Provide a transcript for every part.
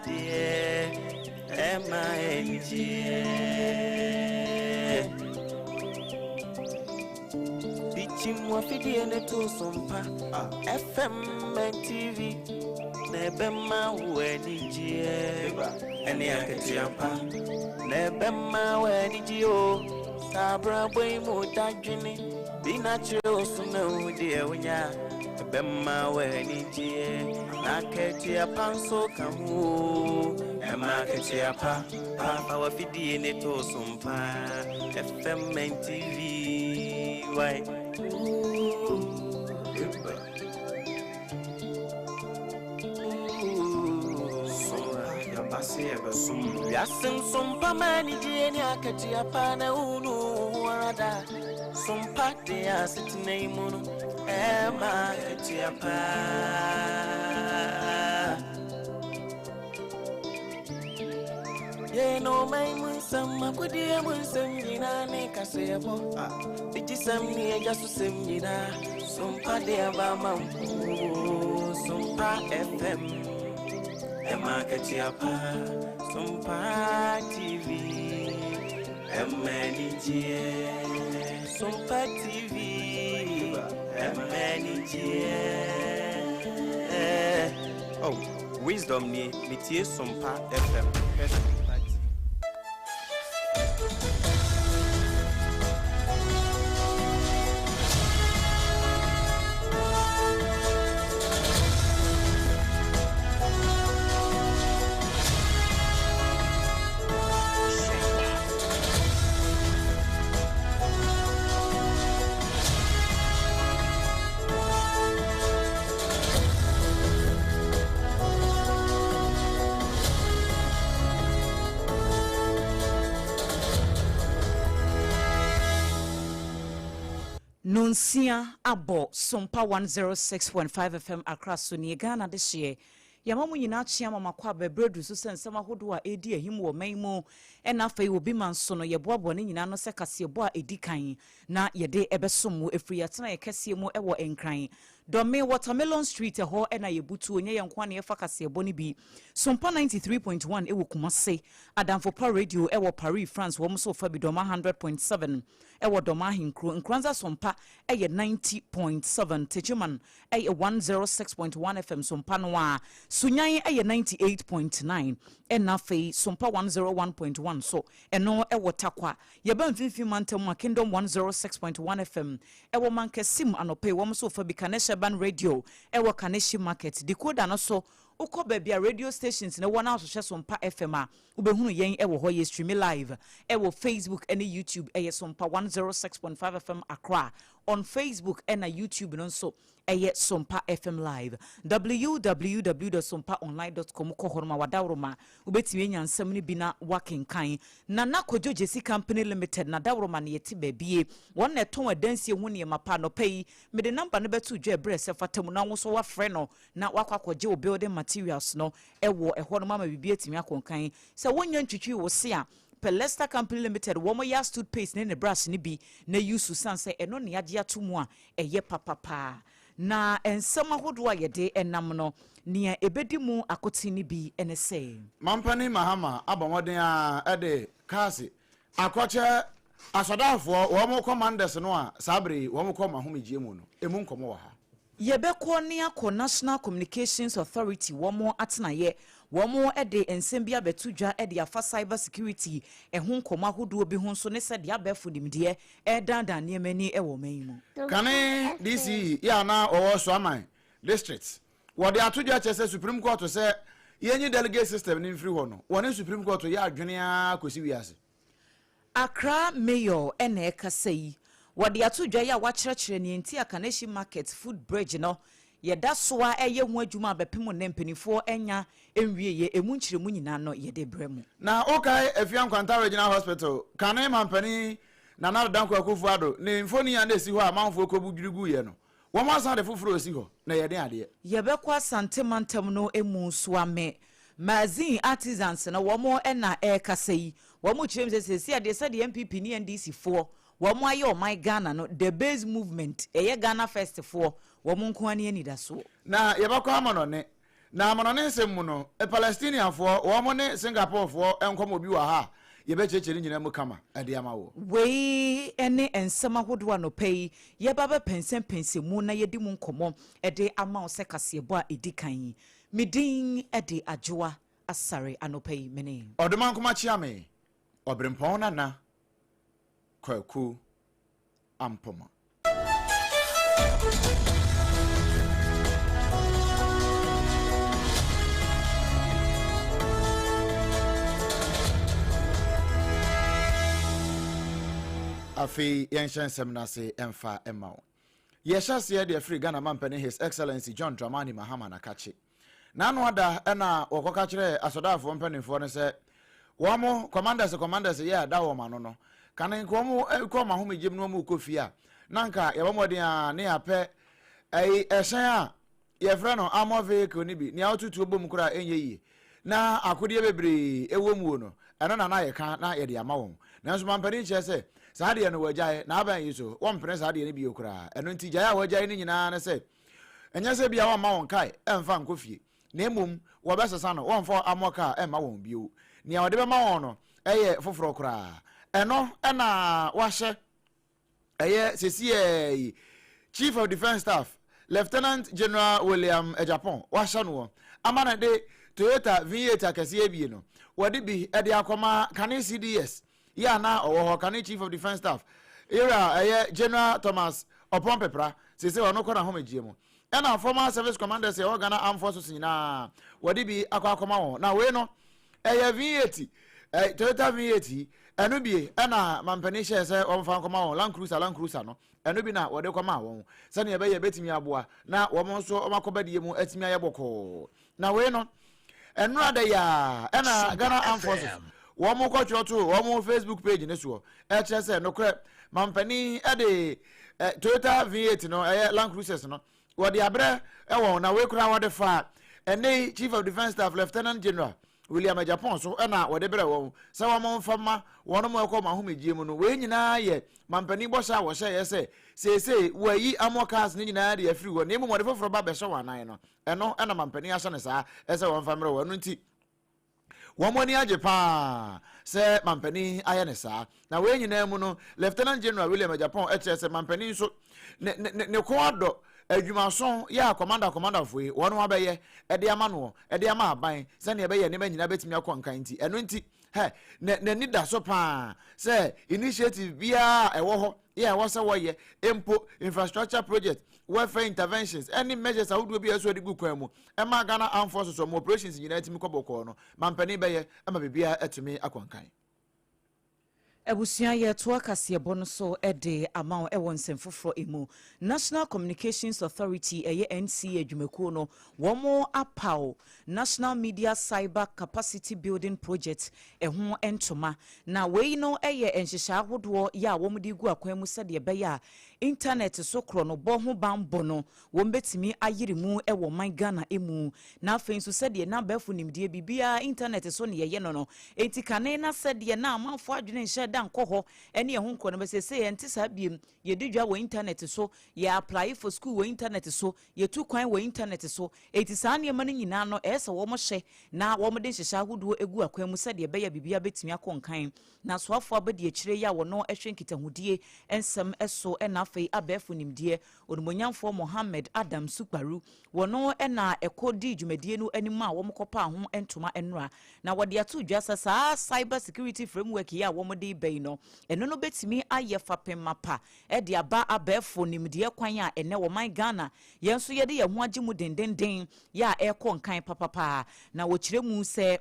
deɛ ɛma anigyeɛ. Dikyim wafidie ne to so mpa FM and TV na ɛbɛma wo anigyeɛ ɛne akatua pa na ɛbɛma wo anigyeɛ o saa abrabɔ yi mu dadwene bi na kyerɛ wo so na wo deɛ wonya ɛbɛma wo anigyeɛ na akatua pa nso ka ho o ɛma akatua pa pa fa wafidie ne to so mpa FM and TV why. Wiase nsompa ma anigyeɛ ne akatua pa na wonu wo ho ara da sompa de asetena yi mu no ɛma akatua pa. Yɛn ɔman mu nsɛm akodeɛ mu nsɛm nyinaa ne kaseɛbɔ bigyesɛm ne agya so sɛm nyinaa sompa de aba ma mpo Sompa FM ɛma akatua pa Sompa TV ɛma anigyeɛ Sompa TV ɛma anigyeɛ. Oh, wisdom nie metie Sompa FM hwɛ Sompa TV. Nonsia abɔ Sompa 106.5 FM Accra so nie Ghana dehyeɛ. Yɛama mo nyinaa kyea ma makɔ aba berɛ duru so sɛ nsɛm ahodoɔ a ɛredi ahim wɔ ɔman yi mu ɛna afei wɔ bi ma nso no yɛboaboa ne nyinaa ano sɛ kaseɛbɔ a ɛdi kan na yɛde ɛbɛsom mo ɛfiri yɛatenaeɛ kɛseɛ mu ɛwɔ Nkran Dɔme Watermelon Street ɛhɔ ɛna yɛbutuo nyɛ yɛn nko ara na yɛfa kaseɛbɔ no bi Sompa 93.1 ɛwɔ Kumase Adamfo Pa Radio ɛwɔ Paris France wɔn nso fa bi Dɔma 100.7 Ɛwɔ Dɔm Ahenkuro, Nkoranza Sompa yɛ 90.7, Techiman yɛ 106.1 FM Sompa no ara, Sunyan yɛ 98.9 ɛna afei Sompa 101.1 nso ɛno wɔ Tarkwa. Yɛba Mfimfini Mantam a, Kingdom 106.1 FM ɛwɔ Mankasim anɔpa yi wɔn nso fa bi, Kanesh Urban Radio ɛwɔ Kaneshie Market, Decoder no so wokɔ baabi a radio stations no wɔ na wohwehwɛ Sompa FM a, Wobɛhunu yɛn wɔ hɔ, yɛ streame live wɔ Facebook ne YouTube, ɛyɛ Sompa 106.5 FM Accra on Facebook ɛna YouTube no nso ɛyɛ Sompa FM Live. www.sompaonline.com kɔ hɔ no ma wadaworoma wobɛtumi anya nsɛm no bi na woakenkan. Nana Kojo Gyesi Company Limited nadaworoma na yɛte baabie, wɔn na ɛtɔn adansie ho nneɛma pa. Anɔpa yi mede number no bɛto dwa ɛberɛ sɛ fata mu na wo nso woafrɛ no na woakɔ akɔgye wo building materials no wɔ ɛhɔ nom ama biribi atumi akɔ nkan. Sɛ wonnya ntwitwii wo se a, pɛ Lester Company Limited wɔn Yas toothpaste ne ne brush no bi na use sane sɛ ɛno na yɛagye ato mu a ɛyɛ papa paa. Na nsɛm ahodoɔ a yɛde nam no, nea ɛbɛdi mu akoten no bi ne sɛ. Mampanin Mahama abɔ mmɔden ara de cars akɔkyɛ asɔdaafoɔ wɔn commanders no a saa bere yi wɔn kɔ wɔn ahomegyeɛ mu no, emu nkɔmmɔ wɔ ha. Yɛbɛkɔ ne akɔ National Communications Authority wɔn atenaeɛ, wɔn de nsɛm bi abɛto dwa de afa cyber security ho nkɔmmɔ ahodoɔ bi ho nso ne sɛdeɛ abɛɛfo nimdeɛ redaadaa nneɛma ani wɔ ɔman yi mu. Kane DCE yi a na ɔwɔ Suaman District, wɔde ato dwa kyerɛ sɛ Supreme Court sɛ yɛnyi delegate system no mfiri hɔ no, wɔne Supreme Court yɛ adwene ara kɔsi wiase. Accra Mayor na ɛrekasa yi. Wɔde ato dwa yi a wɔakyerɛkyerɛ nea enti a Kaneshie Market foot bridge no yɛda so ara reyɛ ho adwuma a bɛpem nnɛ mpanimfoɔ nnya nwieɛ, ɛmu nkyerɛmu nyinaa no yɛde rebrɛ mo. Na wokae Afia Nkwanta Regional Hospital kane mampanin Nana Addo Dankwa Akufo Addo ne mfoni a na esi hɔ a amanfoɔ kɔbu dwiri guiɛ no, wɔasan de foforɔ resi hɔ, na ɛyɛ den adeɛ. Yɛbɛkɔ Asante mantam no mu nso ame Magazine Artisans no wɔn na ɛrekasa yi. Wɔn kyerɛ mu sɛ seesei adeɛ sɛdeɛ NPP ne NDC foɔ wɔn ayɛ ɔman Ghana no the base movement ɛyɛ Ghana first foɔ wɔn nko ara ne anidasoɔ. Na yɛbɛkɔ amanɔne. Na amanɔne nsɛm mu no, Palestinianfoɔ, wɔn ne Singaporefoɔ nkɔmmɔ bi wɔ ha a yɛbɛkyerɛkyerɛ ne nyinaa mu kama de ama wo. Wei ne nsɛm ahodoɔ anɔpa yi yɛreba abɛpɛnsɛmpɛnsɛ mu na yɛadi mu nkɔmmɔ de ama wo sɛ kaseɛbɔ a ɛdi kan yi. Me din de Adwoa Asare anɔpa yi me ne. Ɔdomankoma Kyeame, Ɔberempɔn Nana Kwaku Ampoma. Afei yɛnhyɛ nsɛm no ase mfa mma wo. Yɛhyɛ aseɛ de afiri Ghana mampanin His Excellency John Dramani Mahama Nakakye. N'ano ada na wɔkɔka kyerɛɛ asɔdaafoɔ mpanimfoɔ no sɛ wɔn commanders commanders yɛ a da wɔn ano no, kane nka wɔn kɔ wɔn ahomegye mu na wɔn rekɔ fie a, na nka yɛbɔ mmɔden a ne yɛapɛ ɛyi ɛhyɛn a yɛfrɛ no armor vehicle no bi, nea wotutuo bom koraa ɛnyɛ yie na akodeɛ bebree ɛwɔ muo no, ɛno na na yɛka na yɛde ama wɔn. Nanso mampanin kyerɛ sɛ saa deɛ no wɔagyae, na aban yi so wɔmpene saa deɛ no bio koraa. Ɛno nti gyae a wɔagyae no nyinaa ne sɛ Ɛnyɛ sɛ ebia wɔmma wɔn kae mfa nkɔ fie, na mmom wɔbɛsesa no, wɔmfa armor car mma wɔn bio. Nea wɔde bɛma wɔn no yɛ foforɔ koraa. Ɛno na wɔahyɛ ɛyɛ sesiaa yi Chief of Defence Staff, Lieutenant General William Agyapong, wɔahyɛ noɔ ama no de Toyota V8 akɛseɛ abien no, wɔde bi de akɔma kane CDS Yɛ a na ɔwɔ hɔ kane Chief of Defence Staff era a ɛyɛ General Thomas Oppong Peprah, seesei ɔno kɔ n'ahomegyeɛ mu. Ɛna former service commanders a ɛwɔ Ghana Armed Forces nyinaa wɔde bi akɔ akɔma wɔn. Na wei no ɛyɛ V8, eh, Toyota V8 yi, ɛno bi ɛna mampanin hyɛɛ sɛ wɔmfa nkɔma wɔn, Land Cruiser, Land Cruiser no, ɛno bi na wɔde kɔmaa wɔn sɛnea ɛbɛyɛ ɛbɛtumi aboa na wɔn nso wɔn akɔbadie mu atumi ayɛ bɔkɔɔ. Na wei no, ɛnora da yi ara ɛna Ghana Armed Forces wɔn kɔtwerɛ too wɔn Facebook page no soɔ, ɛkyerɛ sɛ nokorɛ mampanin ɛde Toyota V8 no, ɛyɛ Land Cruisers no, wɔde abrɛ wɔn, na wei koraa wɔde fa ɛnɛ yi Chief of Defence Staff Lieutenant General William Agyapong so ɛna wɔde brɛ wɔn sɛ wɔn mfa ma wɔn mo ɛkɔ wɔn ahomegyeɛ mu no. Wei nyinaa yɛ mampanin bɔhyɛ a wɔhyɛeɛ sɛ seesei wɔayi armor cars no nyinaa de afiri hɔ na mmom wɔde foforɔ ba bɛhyɛ wɔn anan no. Ɛno na mampanin ahyɛ no saa sɛ wɔmfa mmerɛ wɔn. Ɛno nti, wɔn ani agye paa sɛ mampanin ayɛ no saa. Na wei nyinaa mu no, Lieutenant General William Agyapong kyerɛ sɛ mampanin nso ne, ne, ne, ne kɔn adɔ adwumaso yɛ a kɔmanda kɔmandafoɔ yi wɔn abɛyɛ de ama noɔ, de ama aban sɛnea ɛbɛyɛ nneɛma nyinaa bɛtumi akɔ nkan nti. Ɛno nti, hɛ, n'ani da so paa sɛ initiative biara a ɛwɔ hɔ yɛ a ɛwɔ sɛ wɔyɛ, mpo infrastructure project, welfare interventions, ne measures ahodoɔ bi a ɛsɛ wɔde gu kwan mu ma Ghana Armed Forces wɔn operations nyinaa tumi kɔ bɔkɔɔ no, mampanin bɛyɛ ma biribiara atumi akɔ nkan. Abusua yɛretoa kaseɛbɔ no so de ama wo wɔ nsɛm foforɔ mu. National Communications Authority ɛyɛ NCA adwumakuo no wɔn apaw National Media Cyber Capacity Building Project ho ntoma. Na wei no yɛ nhyehyɛe ahodoɔ yɛ a wɔde regu akwan mu sɛdeɛ ɛbɛyɛ a intanɛt so korɔnobɔ ho banbɔ no wɔbɛtumi ayere mu wɔ ɔman Ghana mu. Na afei nso sɛdeɛ na abɛɛfo nimdeɛ biribiara intanɛt so na yɛyɛ no no, enti kane na sɛdeɛ na amanfoɔ adwene nhyɛ da nkɔ hɔ ne ɛho nkorɔnobɔ, seesei ɛnte saa biom. Yɛdi dwa wɔ intanɛt so, yɛ apply for school wɔ intanɛt so, yɛtu kwan wɔ intanɛt so. Enti saa nneɛma no nyinaa no, ɛyɛ sɛ wɔhyɛ na wɔde nhyehyɛe ahodoɔ gu akwan mu sɛdeɛ ɛbɛyɛ a biribiara bɛtumi akɔ nkan. Na asoafoɔ abadiakyire yi a wɔno hwɛ nkitahodie nsɛm so na afei abɛɛfo nimdeɛ, Onimuonyamfoɔ Mohammed Adam Sukparu, wɔno na ɛkɔ dii dwumadie no anim a wɔkɔpaa ho ntoma nnora. Na wɔde ato dwa sɛ saa cyber security framework yi a wɔde reba yi no, ɛno no bɛtumi ayɛ fapem mapa de aba abɛɛfo nimdeɛ kwan a ɛnnɛ ɔman Ghana yɛn nso yɛde yɛn ho agye mu dendenden yɛ a ɛrekɔ nkan papapa. Na wɔkyerɛ mu sɛ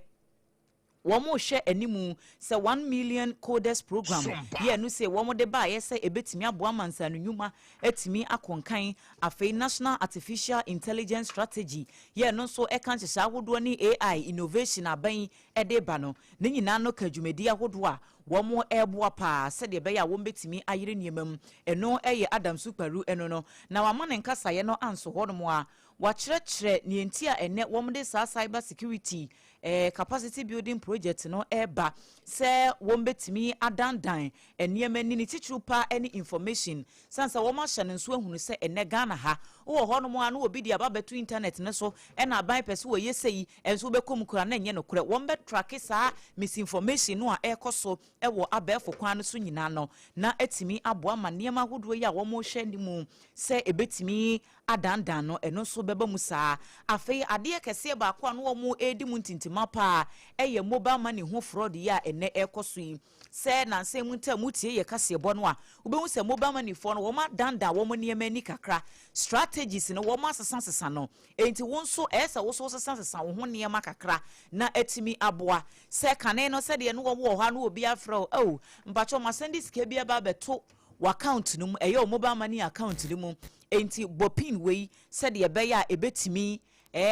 wɔrehwɛ anim sɛ One Million Coders Program yɛ ɛno sei wɔde baeɛ sɛ ɛbɛtumi aboa ma nsaano nnwuma atumi akɔ nkan. Afei National Artificial Intelligence Strategy yɛ ɛno nso ɛka nhyehyɛe ahodoɔ ne AI innovation aban yi de reba no. Ne nyinaa no ka dwumadi ahodoɔ a wɔreboa pa ara sɛdeɛ ɛbɛyɛ a wɔbɛtumi ayere nneɛma mu. Ɛno yɛ Adam Sukparu ɛno no. Na wama ne nkasaeɛ no anso hɔnom a. Wɔakyerɛkyerɛ nea enti a ɛnnɛ wɔde saa cyber security capacity building project no reba sɛ wɔbɛtumi adandan nneɛma ani, ne titiriw paa ne information. Sane sɛ wɔahyɛ no nso ahunu sɛ ɛnnɛ Ghana ha, wowɔ hɔnom a na obi de aba abɛto internet no so ɛna aban pɛ sɛ wɔyɛ sei, ɛnso wobɛkɔ mu koraa na ɛnyɛ nokorɛ. Wɔbɛtrake saa misinformation no a ɛrekɔ so wɔ abɛɛfo kwan no so nyinaa no na atumi aboa ma nneɛma ahodoɔ yi a wɔrehwɛ anim sɛ ɛbɛtumi adandan no, ɛno nso bɛba mu saa. Afei adeɛ kɛseɛ baako a na wɔredi mu ntintima paa yɛ mobile money ho fraud yi a ɛnnɛ ɛrekɔ so yi. Sɛ nansa yi mu ntam wotie yɛ kaseɛbɔ no a, wobɛhu sɛ mobile money foɔ no wɔadandan wɔn nneɛma ani kakra. Strategies no wɔasesasesa no. Enti wo nso ɛyɛ sɛ wo nso wosesasesa wo ho nneɛma kakra na atumi aboa. Sɛ kane no sɛdeɛ na wɔwɔ hɔ a na obi afrɛ wo, oh, mpakyɛw masɛnde sika bi aba abɛto w'account no mu, ɛyɛ wo mobile money account no mu, enti bɔ pin wei sɛdeɛ ɛbɛyɛ a ɛbɛtumi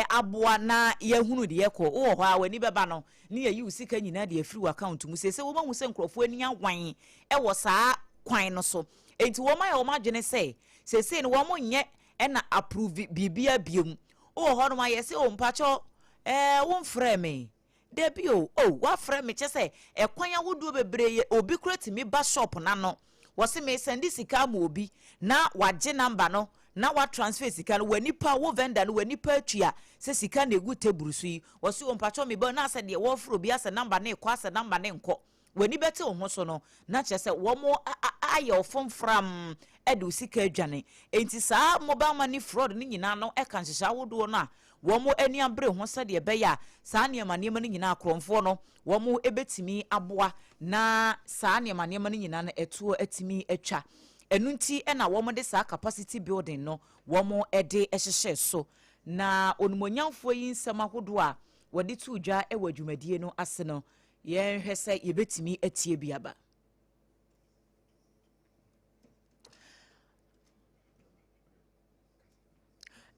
aboa na yɛahunu deɛ ɛkɔ. Wowɔ hɔ a w'ani bɛba no ne yɛyi wo sika nyinaa de afiri w'account mu. Seesei wɔahu sɛ nkurɔfoɔ ani awan wɔ saa kwan no so, enti wɔayɛ wɔn adwene sɛ seesei no wɔnyɛ na approve biribiara biom. Wowɔ hɔnom a yɛse oh mpakyɛw ɛɛ womfrɛɛ me. Dabi o, oh woafrɛ me kyɛ sɛ ɛkwan ahodoɔ bebree yɛ obi koraa tumi ba shop no ano wɔse me sɛnde sika ama obi na wagye number no na wa transfer sika no wanipa wo vendor no wanipa atua sɛ sika na egu table so yi wɔse o mpakyɛw me ba na asɛ deɛ wɔfrɛ obi asɛ number no rekɔ asɛ number no nkɔ w'ani bɛte wo ho so no, na kyerɛ sɛ wɔayɛ wo fomfram de wo sika adwane. Enti saa mobile money fraud no nyinaa no ka nhyehyɛe ahodoɔ no a wɔn ani abere ho sɛdeɛ ɛbɛyɛ a saa nneɛma nneɛma no nyinaa akorɔmfoɔ no wɔbɛtumi aboa na saa nneɛma nneɛma no nyinaa no ɛtoɔ atumi atwa. Ɛno nti na wɔde saa capacity building no wɔde hyehyɛɛ so. Na onimonyamfoɔ yi nsɛm ahodoɔ a wɔde too dwa wɔ dwumadie no ase no, Yɛnhwɛ sɛ yɛbɛtumi atie bi aba.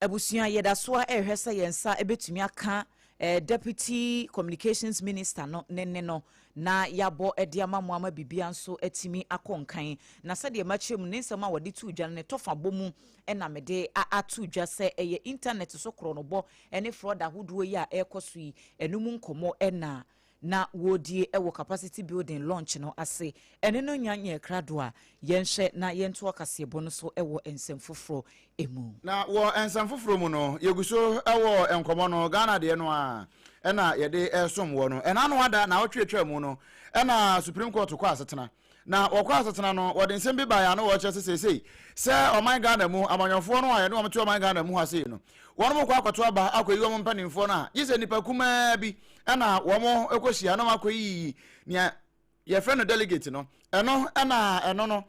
Abusua yɛda so a ɛrehwɛ sɛ yɛn nsa bɛtumi aka eh, Deputy Communications Minister no ne ne no na yɛabɔ de ama mo ama biribia nso atumi akɔ nkan. Na sɛdeɛ makyerɛ mu ne nsɛm a wɔde to dwa no ne tɔfa bɔ mu na mede ato dwa sɛ ɛyɛ internet so korɔnobɔ ne fraud ahodoɔ yi a ɛrekɔ so yi, ɛno mu nkɔmmɔ na na wɔredie wɔ capacity building launch no ase. Ɛne no nya nyɛɛ krado a, yɛnhwɛ na yɛntoa kaseɛbɔ no so wɔ nsɛm foforɔ mu. Na wɔ nsɛm foforɔ mu no, yɛgu so wɔ nkɔmmɔ no, Ghana deɛ no ara na yɛde resom wɔ no. Ɛna ano ada, naawɔtwe atwa mu no, ɛna Supreme Court kɔ asetena. Na wɔkɔ asetena no, wɔde nsɛm bi baeɛ a na wɔkyerɛ sɛ seesei sɛ ɔman Ghana mu amanyɔfoɔ no a yɛne wɔn te ɔman Ghana mu ha sei no, wɔn kɔ akɔto aba akɔyi wɔn mpanimfoɔ no a, gye sɛ nnipa kumaa bi na wɔn kɔhyia na wɔn akɔyiyi nea yɛfrɛ no delegate no. Ɛno na ɛno no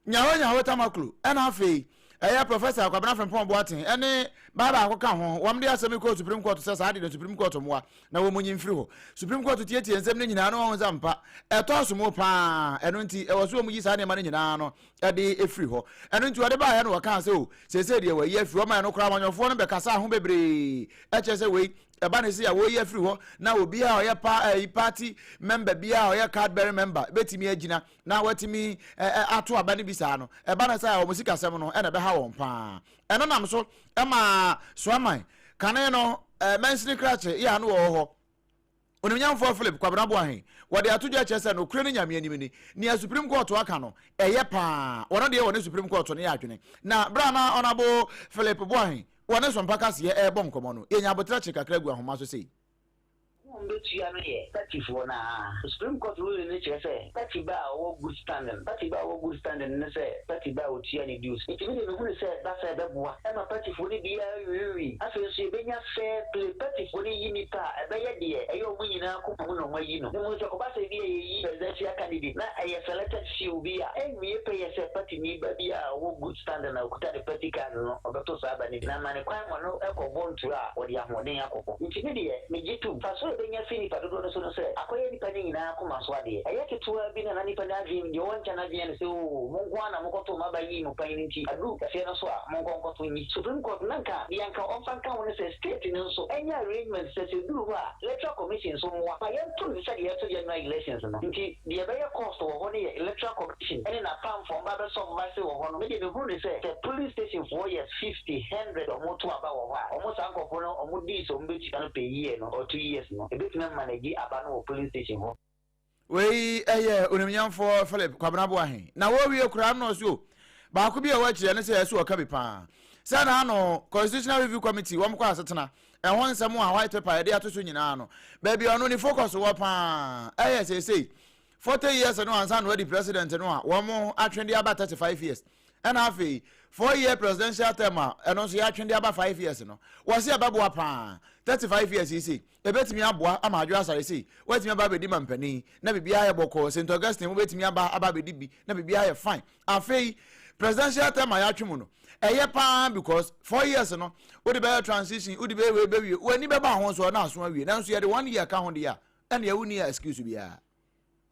Nyaho Nyaho Tamaklo ɛna afei ɛyɛ Professor Kwabena Frimpong Boateng ɛne baa baako ka ho wɔn de asɛm yi kɔɔ Supreme Court sɛ saa de na Supreme Court mmoa na wɔn nyi mfiri hɔ. Supreme Court tietie nsɛm no nyinaa na wɔn sɛ mpa ɛtɔ asomo paa, ɛno nti ɛwɔ so wɔn yi saa nneɛma no nyinaa no ɛde efiri hɔ. Ɛno nti wɔde baeɛ no wɔkaa sɛ o seesei deɛ wɔayi afiri hɔ ma ɛno koraa amanyɔfoɔ no bɛkasa ho bebree ɛkyerɛ sɛ wei ɛba ne se a wɔyi afiri hɔ na obiara a ɔyɛ pa ɛyi party member biara a ɔyɛ card bearing member bɛtumi agyina na watumi ato aba no bi saa no, ɛba no sɛ wɔn sikasɛm no na ɛbɛha wɔn paa. Ɛno nam so ma Soaman kane no mansini krakye yɛ ano wɔ hɔ. Onimnyamfoɔ Philip Kwabena Boahen, wɔde ato dwa kyerɛ sɛ nokorɛ no Nyame anim ni, nea Supreme Court aka no, ɛyɛ paa. Wɔn deɛ wɔne Supreme Court no yɛ adwene. Na berɛ a na Honourable Philip Boahen wɔne Sompa Kaseɛ ɛrebɔ nkɔmmɔ no, yɛnya aboterɛ kye kakra gu ahoma so sei. Wɔn betua no yɛ party foɔ no ara. Supreme Court ruling no kyerɛ sɛ party ba a ɔwɔ good standing, party ba a ɔwɔ good standing ne sɛ party ba a ɔtua ne dues. Nti me deɛ mehunu sɛ ɛba saa ɛbɛboa ma party foɔ no biara nwiinwii. Afei nso yɛbɛnya fair play, party foɔ no yi nipa a ɛbɛyɛ deɛ ɛyɛ wɔn nyinaa akoma mu na wɔn ayi no. Mmom sɛ ɛkɔba sɛ ebia yɛyi presidential candidate na ɛyɛ selected few bi a, ɛnwie pɛyɛ sɛ party ni ba bi a ɔwɔ good standing a ɔkuta ne party card no ɔbɛto saa aba no bi na ama ne kwan ma no kɔbɔ nturo a wɔde ahoɔden akɔbɔ. Nti me deɛ megye tom. Mfasoɔ a. yɛbɛnya fi nnipa dodoɔ no so no sɛ, akɔyɛ nnipa no nyinaa akoma so adeɛ. Ɛyɛ ketewa bi na na nnipa no adwene, deɛ ɔwɔ nkyɛn no adwene ne sɛ, Oo, mo nko ara na mokɔtoo mo aba yii mo panyin nti, aduru kɛseɛ no so a, monkɔ nkɔto nyi. Supreme Court, na nka deɛ anka ɔmfa nka ho ne sɛ, state no nso nyɛ arrangement sɛ, sɛ ɛduru hɔ a, Electoral Commission nso mmoa ma yɛnto no te sɛ deɛ yɛto general elections no. Nti deɛ ɛbɛyɛ cost wɔ hɔ no yɛ Electoral Commission ne n'apamfoɔ mba bɛsɔ wɔ hɔ no. Me deɛ mehunu ne sɛ, sɛ polling station foɔ yɛ 50, 100 ɔmo to aba wɔ hɔ a, ɔmo saa nkurɔfoɔ no ɔmo dues ɔmo bɛtua no per year no or 2 years no, ebɛtumi ama n'agyi aba no wɔ polling station hɔ. Wei ɛyɛ onimnyamfoɔ Philip Kwabena Boahen na wɔwie koraa no so baako bi a ɛwɔ akyire ne sɛ ɛso ɔka bi paa sɛ na ano Constitutional Review Committee wɔn kɔ asetena ɛho nsɛm a white paper yɛde ato so nyinaa no, baabi a ɔno ne focus wɔ paa ɛyɛ seesei 40 years no ansa na wadi president no a wɔn atwe de aba 35 years, ɛna afei 4-year presidential term a ɛno nso yɛatwe de aba 5 years no, wɔsi ɛbɛboa paa. 35 years yi sei ebetumi aboa ama Adwo Asare sei wɔatumi aba abɛdi ma mpanin na biribiara yɛ bɔkɔɔ. St Augustine mo betumi aba abɛdi bi na biribiara yɛ fine. Afei presidential term a yɛatwe mu no ɛyɛ paa because 4 years no wode bɛyɛ transition, wode bɛyɛ wei bɛwie, w'ani bɛba ho so ɔna aso awie, nanso yɛde one year ka ho deɛ a, ɛna ɛwo ni excuse biara.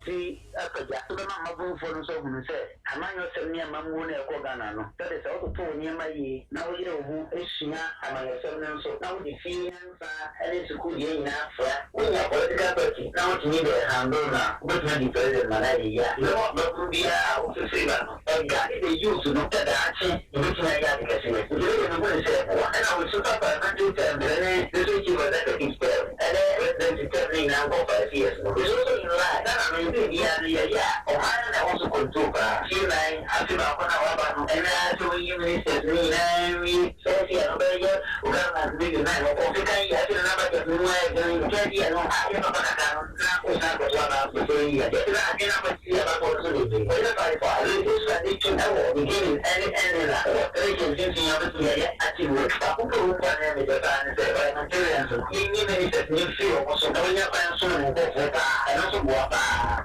Ti apagya wobɛma mmabunfoɔ no nso ahunu sɛ amanyɔsɛm ne amammuo no a ɛkɔ Ghana no, sɛde sɛ wototo wo nneɛma yie na woyere wo ho sua amanyɔsɛm no nso na wode fie nyansa ne sukuu deɛ nyinaa fra, wonya political party na wotumi bɛ handle no a, wobɛtumi adi president ma no ayɛ yie a ɛbɛma mmabunu biara a wofifiri ba no ɛga ne the youth no sɛ daakye yɛbɛtumi ayɛ ade kɛseɛ. Nti mede mehu ne sɛ ɛboa. Ɛna wo super parliamentary term ne district chief executive term ɛne presidency term ne nyinaa nkɔ 5 years no, it's also in line. Ghana no yɛbɛ biara no yɛyɛ a, ɔman no na ɛwɔ so control paa. Fie nan afe baako na waba no, ɛnɛ sɛ woyi ministers no nyinaa wie, first year no bɛyɛ o government bi nine ɔkɔ fika yi afi no na budget no mu ayɛ den, third year no a yɛ papa kakra no na wosan kɔto aba the following year. Yɛte na adwene na akɔsi abakɔ no so bebree wɔyɛ five a legislative two ɛwɔ beginning ɛne ending a ɛwɔ 3 years mfimfini a wobɛtumi ayɛ active work. Baako pɛ wɔ mu a na ɛmɛ paa ne sɛ parliamentarians no yɛnyi ministers ne mfiri wɔn so na wɔnya kwan som ne nkurɔfoɔ paa. Ɛno nso boa paa.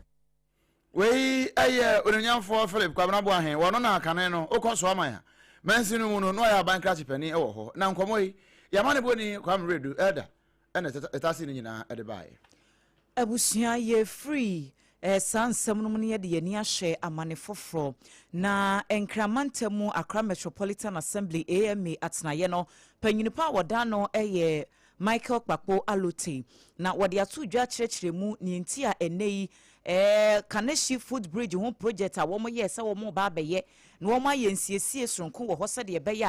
Wei ɛyɛ onimnyamfoɔ Philip Kwabena Boahen. Wɔno na akane no wokɔ so aman a mansi no mu no na ɔyɛ aban krakye panin wɔ hɔ. Na nkɔmmɔ yi yɛama ne bɔni Kwame Redu ɛda ɛna ɛtase no nyinaa ɛde baeɛ. Abusua, yɛfiri saa nsɛm no mu no, yɛde yɛni ahyɛ amane foforɔ na Nkramantam mu Accra Metropolitan Assembly, AMA, atenaeɛ no panyinipa a wɔda no yɛ Michael Kpakpo Allotey na wɔde ato dwa kyerɛkyerɛ mu ne nti a ɛnɛ yi Kaneshie footbridge ho project a wɔn yɛ sɛ wɔn ba abɛyɛ na wɔn ayɛ nsiesie soronko wɔ hɔ sɛdeɛ ɛbɛyɛ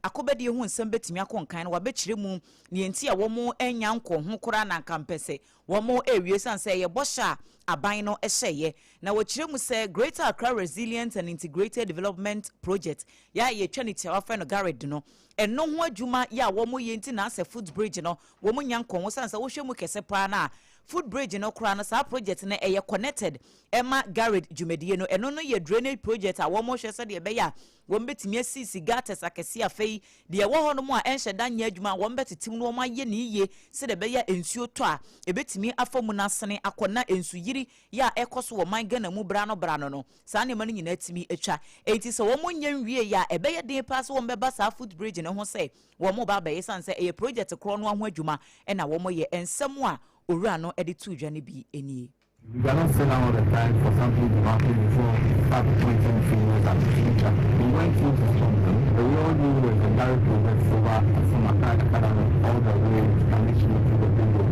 a akɔbɛdeɛ ho nsɛm bɛtumi akɔ nkan no, wabɛkyerɛ mu ne nti a wɔn anya nkɔ ho koraa na nka mpɛ sɛ wɔn ewie san sɛ ɛyɛ bɔhyɛ a aban no hyɛeɛ. Na wɔkyerɛ mu sɛ Greater Accra Resilient and Integrated Development Project yɛ a yɛtwa ne tia wafrɛ no GARID no, ɛno ho adwuma yɛ a wɔn yɛ nti na asɛ footbridge no wɔn nya nkɔn ho san sɛ wohwɛ mu kɛse paa na footbridge no koraa no, saa project no ɛyɛ connected ɛma GARID dwumadie no. Ɛno no yɛ drainage project a wɔn hwɛ sɛdeɛ ɛbɛyɛ a wɔn bɛtumi asisi gutters akɛseɛ. Afei deɛ ɛwɔ hɔ nom a ɛnhyɛ da nyɛ adwuma a wɔn bɛtete mu na wɔn ayɛ ne yie sɛdeɛ ɛbɛyɛ a nsuo tɔ a ɛbɛtumi afa mu n'asene akɔ na nsuyiri yɛ a ɛkɔ so wɔ man Ghana mu bra no bra no, saa nneɛma no nyinaa tumi atwa. Eti sɛ wɔn nyɛ nwie yɛ a, ɛbɛyɛ den paa sɛ wɔn bɛba saa footbridge no ho sɛ wɔn ba abɛyɛ san sɛ ɛyɛ project korɔ no ho adwuma ɛna wɔn yɛ. Nsɛm a owura no de to dwa no bi nie. We cannot sit down all the time for something to happen before we start pointing fingers at the future. We went in to stop them, but we all knew there was a GARID project over from Accra Academy all the way to Kaneshie to the bingo.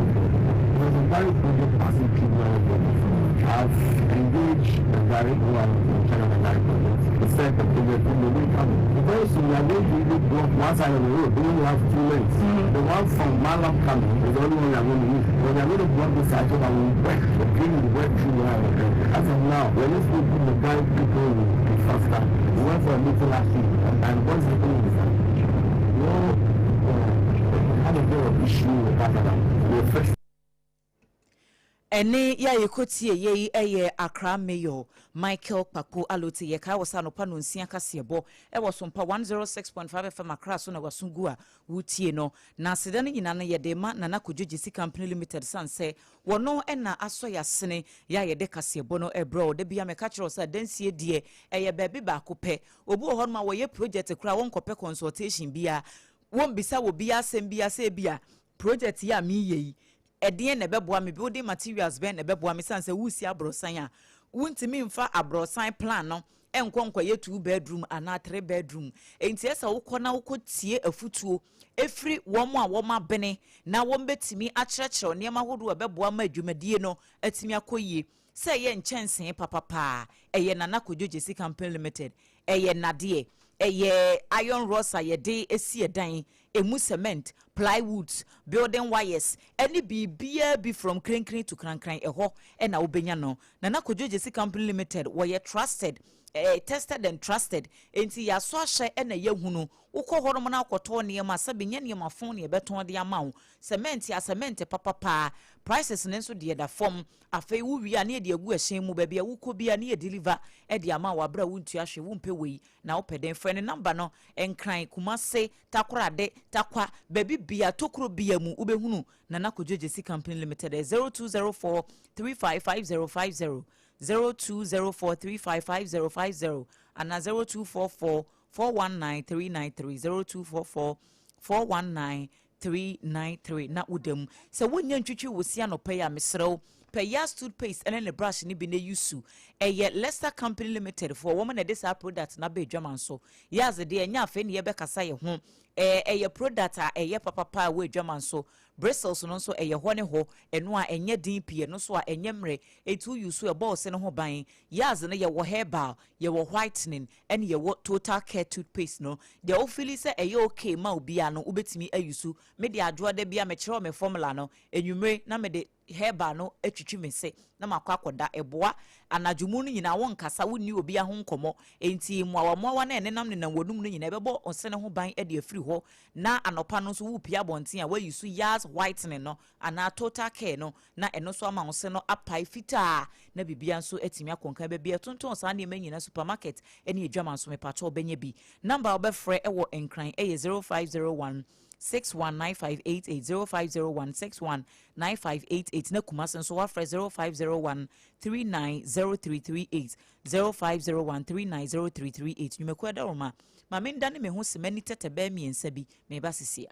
There was a GARID project passing through where we were. I've engaged the GARID who are in charge of the GARID project to set the project in the way coming. Very soon we are going to even block one side of the road. We only have two lanes. The one from Malam coming is the only one we are going to use. But we are going to block this side so that we work, the drain will work through the area. As of now, we're just hoping the GARID people will be faster. We went for a meeting last week, and what's happening is that we all had a bit of issue with that, and we fixed. Ɛne yɛ a yɛkɔtie yɛ yi ɛyɛ Accra Mayor Michael Kpakpo Allotey. Yɛkae wɔ sɛ anɔpa no 6 kaseɛbɔ ɛwɔ Sompa 106.5 FM Accra so na waso gu a wotie no. Na aseda no nyinaa no yɛde ma Nana Kodwo Gyesi Company Limited san sɛ wɔno ɛna asɔ yɛ asene yɛ a yɛde kaseɛbɔ no ɛbrɛ wo. Da bia meka kyerɛ wo sɛ adansie deɛ ɛyɛ baabi baako pɛ. Obi wɔ hɔ nom a wɔyɛ project koraa, wɔnkɔpɛ consultation bia, wɔmbisa wɔ bia asɛm bia sɛ bia project yi a meyɛ yi. Ɛdeɛn na ɛbɛboa me? Building materials bɛn na ɛbɛboa me? Esiane sɛ woresi aborɔsan a, wontumi mfa aborɔsan plan no nkɔ nkɔyɛ 2 bedroom anaa 3 bedroom. Enti ɛsɛ wokɔ na wokɔtie afutuo ɛfiri wɔn a wɔn abene na wɔn bɛtumi akyerɛkyerɛw nneɛma ahodoɔ a ɛbɛboa ma adwumadie no atumi akɔ yie. Sɛ ɛyɛ nkyɛnsee papapaa, ɛyɛ Nana Kodwo Gyesi Company Limited, ɛyɛ nnadeɛ, ɛyɛ iron rods a yɛde esi ɛdan emu, cement, plywoods, building wires ɛne biribiara bi from krenkren to krankran, ɛhɔ ɛna wobɛnya no. Nana Kodwo Gyesi Company Limited wɔyɛ trusted, tested and trusted, nti yɛaso ahyɛ ɛna yɛhunu. Wokɔ hɔnom na akɔtɔ nneɛma, sɛbi, nyɛ nneɛma fon ne yɛbɛtɔn de ama wo. Cement a cement papapaa, prices ne nso deɛ da fam. Afei wowie a, ne yɛde agu ɛhyɛn mu, baabi a wokɔ bia ne yɛ deliver de ama wo aberɛ a wontua hwee. Wompɛ wei na wopɛ den, frɛ ne number no. Nkran, Kumase, Takorade, Takwa, baabi bia tokuro bia mu wobɛhunu Nana Kodwo Gyesi Company Limited. 0204 355050, 0204 355050 ana 0244 419 393, 0244 419 393. Na woda mu sɛ wonya ntwitwi wo si anɔpɛ yi a, mesrɛ wo, pɛ Yas toothpaste ɛne ne brush ne bi na use. Ɛyɛ Lester Company Limited foɔ wɔn na ɛde saa product na bɛ adwama nso. Yas deɛ, ɛnyɛ afei ne yɛbɛkasa yɛ ho. Ɛyɛ product a ɛyɛ papapa a wɔ adwama nso. Bristles no nso ɛyɛ hɔ ne hɔ, ɛno a ɛnyɛ den pii, ɛno nso a ɛnyɛ mmerɛ etu use, ɛbɔ ɔse ne ho ban. Yas no, yɛwɔ herbal, yɛwɔ whitening, ɛne yɛwɔ total care toothpaste no. Deɛ wofeel sɛ ɛyɛ okay ma obiara no, wobɛtumi ayi so. Mede adwoa da bi a mekyerɛw me formula no enwummere na mede herbal no atwitwi me se na makɔ akɔda. Ɛboa anadwo mu no nyinaa, wonkasa, wonni obi ho nkɔmmɔ, enti mmoawa mmoawa no a ɛnenam nenam w'anum no nyinaa, ɛbɛbɔ ɔse ne ho ban de afiri hɔ. Na anɔpa no nso, wopie abɔnten a, wayi so Yas whitening no anaa total care no, na ɛno nso ama wo se no apae fitaa na biribia nso atumi akɔnkan. Baabi a ɛtontɔn saa nneɛma nyinaa, supermarket ne adwama nso, mepakyɛw, wobɛnya bi. Number a wobɛfrɛ ɛwɔ Nkran ɛyɛ 0501 619588, 0501 619588, na Kumase nso wafrɛ 0501 390338, 0501 390338. Nnwumakuo adaworoma ma menda ne me ho sɛ m'ani tɛtɛ bɛɛ 3 bi meba sisia.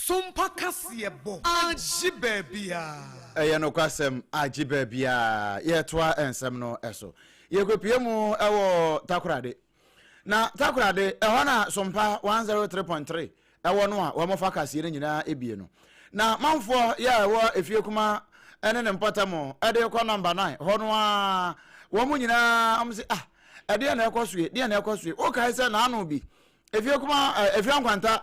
Sompa kaseɛ bɔ agye baabia. Ɛyɛ nokwasɛm, agye baabiaa. Yɛtoa nsɛm no so, yɛkɔpie mu ɛwɔ Takorade, na Takorade ɛhɔ na Sompa 103.3 ɛwɔ no a wɔmɔfa kaseɛ no nyinaa ebie no. Na manfoɔ yɛ a ɛwɔ Efie Kuma ɛne ne mpɔtam ɛde kɔ number 9 hɔ no a, wɔn nyinaa wɔn sɛ, ah, ɛdeɛ na ɛkɔ soe, deɛ na ɛkɔ soe. Wokae sɛ n'ano bi Efie Kuma, Efie Nkwanta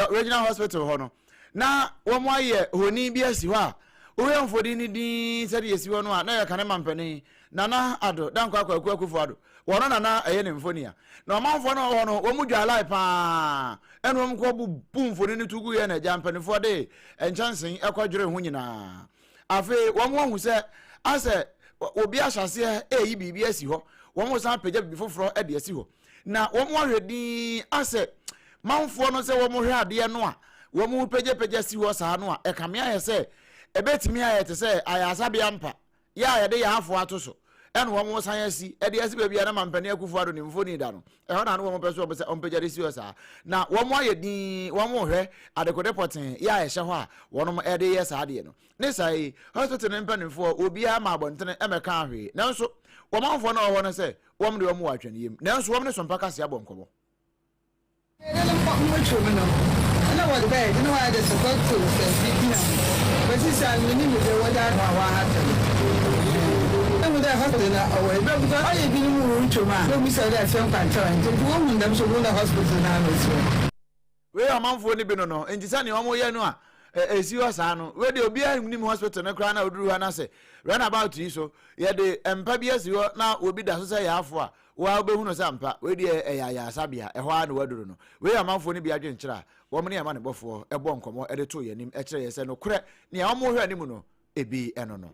Regional Hospital hɔ no, na wɔn ayɛ honi bi asi hɔ a wohwɛ mfoni no din sɛdeɛ esi hɔ no a, na yɛ kane mampanin Nana Ado Dankwa Kwaku Akufo Ado wɔn nana ɛyɛ ne mfoni a, na ɔmanfoɔ no wɔ hɔ no, wɔn mu dwa alae paa, ɛna wɔn kɔ bubu mfoni no to gu yɛ, na agya mpanimfoɔ de nkyɛnsee ɛkɔ dwere ho nyinaa. Afei wɔn ahu sɛ asɛ obi ahyɛseɛ ɛreyi biribi asi hɔ, wɔn san apagya biribi foforɔ de asi hɔ, na wɔn ahwɛ din asɛ manfoɔ no sɛ wɔn hwɛ adeɛ no a wɔn pagyapagya si hɔ saa no a, ɛkame ayɛ sɛ ɛbɛtumi ayɛ te sɛ ayasabea mpa yɛ a yɛde yɛ afo ato so, ɛna wɔn san asi ɛde asi baabi a na mampanin Akufo Ado ne mfoni da no. Ɛhɔ na no wɔn pɛ so wɔn sɛ wɔn pagya de si hɔ saa, na wɔn ayɛ din, wɔn hwɛ adekode pɔtee yɛ a ɛhyɛ hɔ a wɔn ɛde yɛ saa adeɛ no. Ne saa yi, hospital ne mpanimfoɔ obiara ma abɔntene ɛmɛka ahwee, nanso wɔn afoɔ no a wɔwɔ hɔ no sɛ wɔn de wɔn wɔ atwɛneyam, nanso wɔn ne Sompa kase abɔ nkɔmɔ. Mmɔtwam no, nna wɔdze bɛyɛ dze na wɔayɛ dɛ sɛ kɔtsew sɛ biribi na ho. But sesei no minyim dɛ wɔdze adze a wɔahata no. Ehu dɛ hospital no ɔwɔ he because ɔyɛ binom worutwa mu a, wobisa dɛ fɛ nkwankyɛw a ntsi wohu dɛm so wohu dɛ hospital no ano si hɔ. Wei yɛ ɔmanfoɔ no bi no, nti sɛnea wɔyɛ no a ɛsi hɔ saa no, wei deɛ obiara nim hospital no koraa na oduru hɔ na sɛ runabout yi so yɛde mpa bi asi hɔ na obi da so sɛ yɛafo a, waa wobɛhunu sɛ ampa wei deɛ ɛyɛ ayarasabea, ɛhɔ ara na waduru no. Wei yɛ ɔmanfoɔ no bi adwenkyerɛ a wɔn ne amanebɔfoɔ bɔ nkɔmmɔ de too yɛn anim kyerɛ yɛ sɛ nokorɛ nea wɔhwɛ anim no. Ebi ɛno no.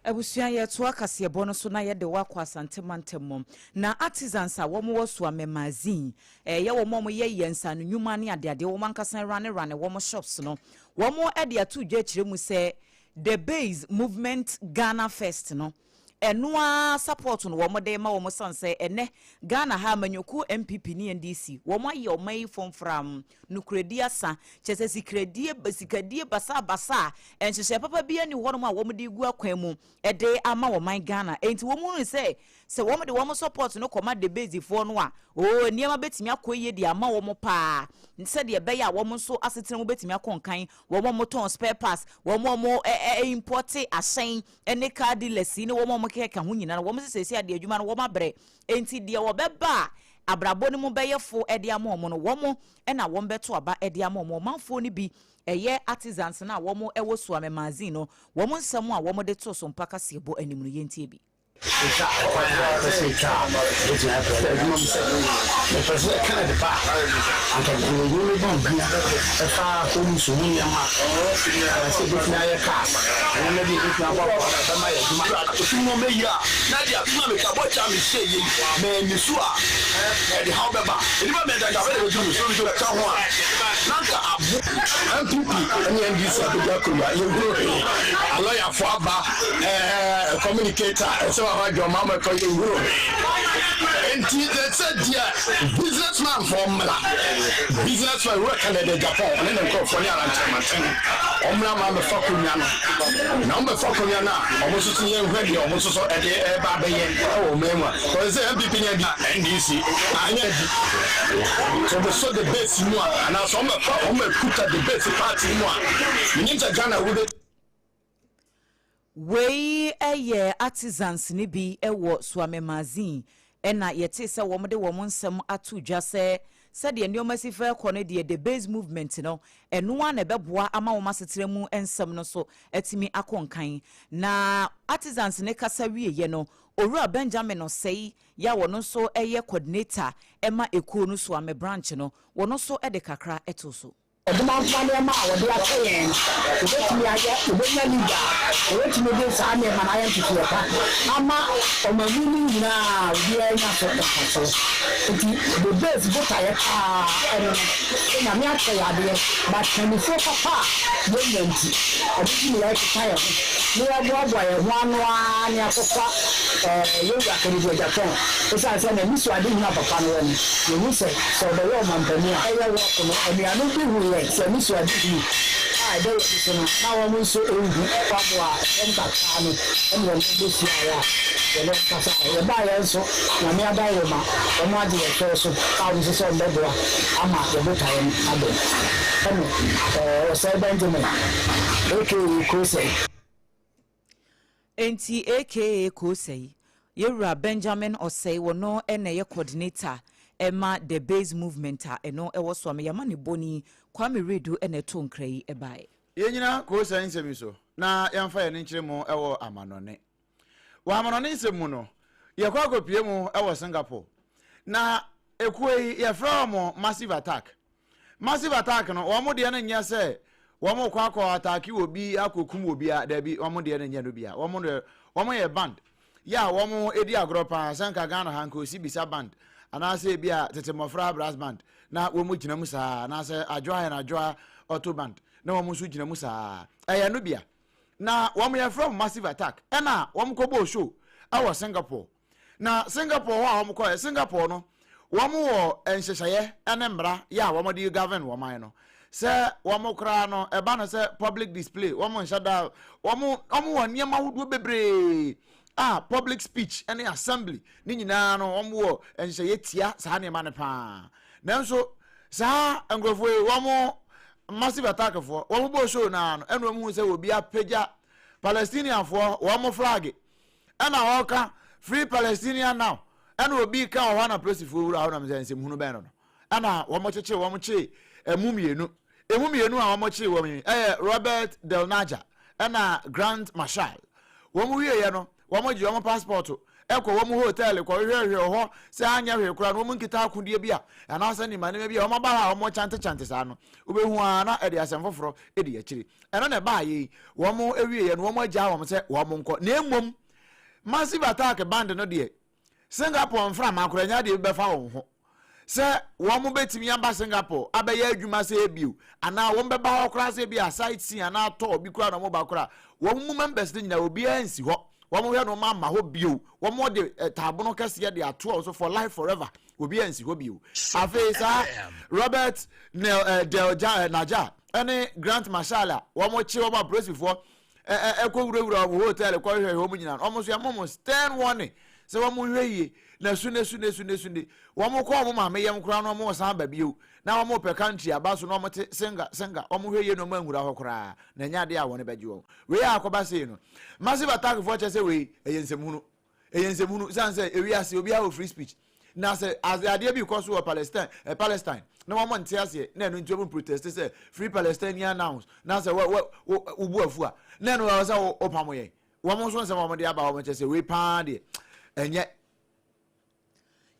Abusua yɛtoa kaseɛbɔ no so na yɛde wo akɔ Asante mantam mu. Na artisans a wɔn wɔ Suame Magazine, ɛyɛ wɔn a wɔyɛ yɛ nsaano nnwuma ne adeadeɛ, wɔn ankasa rane rane wɔn shops no, wɔn de ato dwa akyerɛ mu sɛ The Base Movement Ghana First no, ɛno ara support no wɔn de ma wɔn sane sɛ ɛnɛ Ghana ha amanyɔkuo NPP ne NDC wɔn ayɛ ɔman yi fɔmfram, nokorɛdi asa, kyerɛ sɛ sikradie, sikadie basabasa a nhyehyɛɛ papa biara nni hɔnom a wɔn de regu akwan mu de ama ɔman Ghana. Enti wɔn hunu sɛ, sɛ wɔn de wɔn support no kɔma Debezifoɔ no a, oo nneɛma bɛtumi akɔ yie de ama wɔn paa, sɛdeɛ ɛbɛyɛ a wɔn nso asetena mu bɛtumi akɔ nkan, wɔn a wɔtɔn spare parts, wɔn a wɔn importe ahyɛn ne car dealers yi ne wɔn a wɔkeka ho nyinaa no, wɔn nso seesei adeɛ adwuma no wɔn abrɛ. Enti deɛ wɔbɛba a abrabɔ no mu bɛyɛ fo de ama wɔn no, wɔn na wɔbɛto aba de ama wɔn. Ɔmanfoɔ no bi, ɛyɛ artisans no a wɔwɔ Suame Magazine no, wɔn nsɛm a wɔde too so mpa kaseɛbɔ anim no, yɛntie bi. Etwa ɔkwan a ɛpɛ sɛ etwa a, ebetumi ayɛ pɛ. Adwuma mu sɛ mepɛ sɛ Kennedy ba a, anka meyɛ me bɔ mpia ɛfa homes ho nneɛma anaasɛ ebetumi ayɛ cars nneɛma bi a ebetumi aboaboa na ɛbɛma yɛ adwuma. Ofi mu ɔmɛ yi a na deɛ afei ma meka bɔ kyɛ a mehyɛ yei manni so a ɛde haw bɛba nnipa mmiɛnsa nka afei na bɛduru me so nso bɛka ho a na nka abo. NPP ne NDC abɛdi akonnwa yɛnhunu hwee alɔyafoɔ aba ɛɛ communicator ɛsɛ wɔ hɔ adwuma ma ɛkɔ yɛnhunu hwee nti sɛ deɛ business man foɔ mmra business man wura Canada Japan ɔne ne nkurɔfoɔ ne arankyerɛmanten ɔmmra ma mɛfa akonnwa no Na wɔn bɛfa akonnwa no a, wɔn nso so yɛnhwɛ deɛ wɔn nso so ɛde ɛreba abɛyɛ ɛwɔ ɔman mu a. Wɔn sɛ NPP ne NDC anyɛ bi. So wɔbɛsɔ the base mu a, anaasɛ wɔn bɛfa wɔn bɛkuta the base party mu a, menim sɛ Ghana wo bɛ. Wei yɛ artisans no bi wɔ Suame Magazine na yɛtee sɛ wɔde wɔn nsɛm ato dwa sɛ sɛdeɛ nneɛma si fa rekɔ no deɛ The Base Movement no, ɛno ara na ɛbɛboa ama wɔn asetena mu nsɛm no nso atumi akɔ nkan. Na artisans no kasa wieeɛ no, Owura Benjamin Osei yɛ a ɔno nso yɛ coordinator ma ekuo no Suame Branch no, ɔno nso de kakra too so. Ɔdomankoma nneɛma a wɔde akyɛ yɛn no, yɛbɛtumi ayɛ, yɛbɛnya leader a ɔbɛtumi de saa nneɛma no ayɛ ntotoeɛ pa ama ɔmanmu no nyinaa a obiara anya so mfasoɔ. Nti the base botaeɛ pa ara ɛno no, sɛ Nyame akyɛ yɛn adeɛ but kannifoɔ papa a yɛnnya nti, ɛno nti na yɛrekeka yɛn ho na yɛreboaboa yɛn ho ano ara na yɛakɔfa yɛn wura Kennedy Agyapong ɛsiane sɛ n'anisoadehunu a papa no wɔ no, yɛhu sɛ Sɛ ɔbɛyɛ ɔmampanin a, ɛyɛ wɔk no, anuanom bi hu yɛn sɛ anisoadehu a ɛda yɛn ani so no, na wɔn nso nhu. Wɔaboa ɛdɔm kakra ano ne wɔn behyiae a yɛne wɔn kasae. Yɛbaeɛ nso, Nyame adaworoma, wɔn agye yɛn fɛw so a wɔn nso sɛ wɔbɛboa ama yɛn botaeɛ no abam. Ɛne Osei Benjamin aka Kosei. Enti aka Kosei, Yɛwura Benjamin Osei, wɔno na ɛyɛ coordinator ma The Base Movement a ɛno ɛwɔ so a me yɛama ne bɔni Kwame Redu na ɛtoo nkra yi baeɛ. Yɛnnyina Kosei nsɛm yi so na yɛmfa yɛn ani nkyerɛ mu wɔ amanɔne. Wɔ amanɔne nsɛm mu no, yɛkɔ akɔpue mu wɔ Singapore. Na ekuo yi, yɛfrɛ wɔn Massive Attack. Massive Attack no, wɔn deɛ no nyɛ sɛ wɔn kɔ akɔ ataaki obi akɔkum obi a, daabi, wɔn deɛ no nyɛ no bia. Wɔn deɛ, wɔn yɛ band. Yɛ a wɔn di agorɔ paa, sɛ nka Ghana ha nka osi bisa band, anaasɛ ebi a tete mmɔfra brass band, na wɔn gyina mu saa, anaasɛ adwoa yɛn adwoa auto band, na wɔn nso gyina mu saa. Ɛyɛ no bia. Na wɔn yɛfrɛ wɔn Massive Attack, ɛna wɔn kɔbɔɔ show ɛwɔ Singapore. Na Singapore hɔ a wɔn kɔɛ, Singapore no, wɔn wɔ nhyehyɛeɛ ne mmara yɛ a wɔn de govern wɔn man no. Sɛ wɔn koraa no, ɛba no sɛ public display, wɔn nhyɛ da, wɔn wɔn wɔ nneɛma ahodoɔ bebree a public speech ne assembly ne nyinaa no wɔn wɔ nhyehyɛeɛ tia saa nneɛma no paa. Nanso saa nkurɔfoɔ yi wɔn massive attack foɔ wɔn bɔ show naa no ɛna wɔn hu sɛ obi apagya Palestinianfoɔ wɔn flag Ɛna ɔreka free Palestinian now ɛna obi ka wɔ hɔ na polisifoɔ wura hɔ nam sɛ nsɛmhunu bɛn no no ɛna wɔn kyekyere wɔn kye ɛmu mmienu ɛmu mmienu a wɔn kye wɔn yi ɛyɛ Robert Del Naja ɛna Grant Marshall wɔn wieɛ no wɔn gye wɔn passport. kɔ wɔn hotel kɔhwehwɛhwɛ hɔ sɛ anyɛ hwee koraa no wɔn nkita akodeɛ bi a anaasɛ nneɛma nneɛma bi a wɔn aba hɔ a wɔn kyante kyante saa no, wobɛhu ara na ɛde asɛm foforɔ di akyire. Ɛno na ɛbaa yei wɔn awieɛ no, wɔn agyaa wɔn sɛ wɔn nkɔ. Na mmom Massive Attack band no deɛ, Singapore mframa koraa nya deɛ bi bɛfa wɔn ho sɛ wɔn bɛtumi aba Singapore abɛyɛ adwuma sɛ ebio anaa wɔn bɛba hɔ koraa sɛ ebi a sightseeing anaa tour bi koraa na wɔn ba koraa, wɔn mu members no nyinaa obiara nsi hɔ. Wɔn hwɛ no, wɔn ama hɔ bio. Wɔn de taabono kɛseɛ de ato wɔn so for life, forever, obiara nsi hɔ bio. Afei saa Robert Nel Del ja, Naja ɛne Grant Marshall a wɔn kye wɔn apolisifoɔ ɛkɔ wurawura wɔn hotel kɔhwehwɛ wɔn nyinaa, wɔn nso yɛma wɔn stern warning sɛ wɔn nhwɛ yie na su ne su ne su ne su ne wɔn kɔ wɔn maame yam koraa na wɔn san ba bio na wɔn pɛ country aba so na wɔn te singa singa. Wɔn hwɛ yie na wɔn anwura hɔ koraa na ɛnyɛ adeɛ a wɔn bɛgye wɔn. Wei a akɔba sei no, Massive Attack foɔ kyɛ sɛ wei ɛyɛ nsɛmhunu, ɛyɛ nsɛmhunu san sɛ ewiase obiara wɔ free speech, na sɛ adeɛ bi kɔ so wɔ Palestine na wɔn nte aseɛ na ɛno nti wɔn protest sɛ "Free Palestinian now" na sɛ wɔ wɔ wɔ wobu afu a, na ɛno wɔ sɛ wɔpam yɛn. Wɔn nso nsɛm a wɔde aba, wɔn kyɛ sɛ wei paa deɛ ɛnyɛ.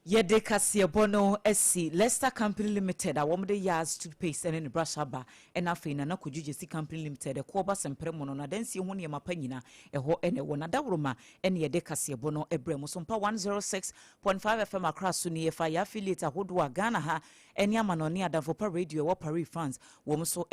Yɛde kaseɛbɔ no asi Leicester Company Limited a wɔde Yaz toothpaste ne ne brush aba, ɛna afei Nana Kodwo Gyesi Company Limited ɛkɔɔ ba sɛmprɛ mu no n'adansie ho nneɛma pa nyina ɛhɔ ɛna ɛwɔ n'adaworoma. Ɛne yɛde kaseɛbɔ no ɛbrɛ mu so mpa 106.5 FM Accra so ni. Yɛfa yɛ affiliate ahodoɔ a Ghana ha ɛne amanɔne, Adamfopa Radio ɛwɔ Paris, France, wɔn nso.